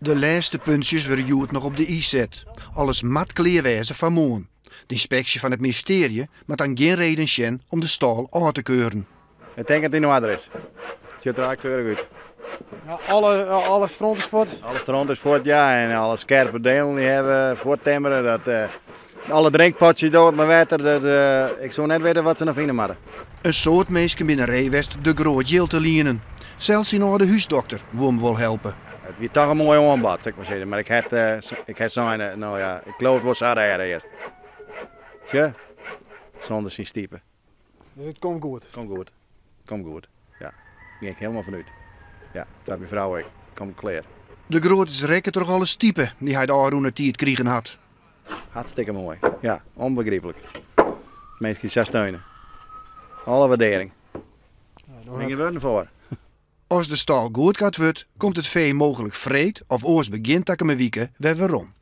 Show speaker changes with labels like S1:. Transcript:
S1: De lêste puntsjes wurde hjoed noch op de i set. Alles moat klear wêze foar moarn. De ynspeksje fan it ministearje moat dan gjin reden sjen om de stâl ôf te keuren.
S2: Ik tink dat it yn oarder is. It sjocht der aardich keurich út.
S3: Ja, alle, alle stront is fuort?
S2: Alle stront is fuort, ja. En alle skerpe delen die hawwe we fuorttimmere. Dat, uh, alle drinkpotsjes dood mei wetter. Dat, uh, ik soe net witte wat se noch fine moatte.
S1: In soad minsken binne ree west De Groot jild te lienen. Sels syn âlde húsdokter woe him wol helpe.
S2: It wie toch in moai oanbod, sil ik mar sizze. Mar ik ha, ik ha sein, no ja, ik leau it wol sa rêde earst. Tsje, sûnder syn stipe.
S3: Dus it komt goed?
S2: Komt goed. Komt goed, ja. Gean ik hielendal fanút. Ja, dat myn frou ek. Komt klear.
S1: De Groot is rekke troch alle stipe dy't hy de ôfrûne tiid krigen hat.
S2: Hartstikke moai. Ja, ûnbegryplik. Minsken sa steune. Alle waardering. Dêr gjin wurden foar.
S1: As de stâl goedkard wurdt, komt it fee mooglik freed of oars begjin takomme wike wer werom.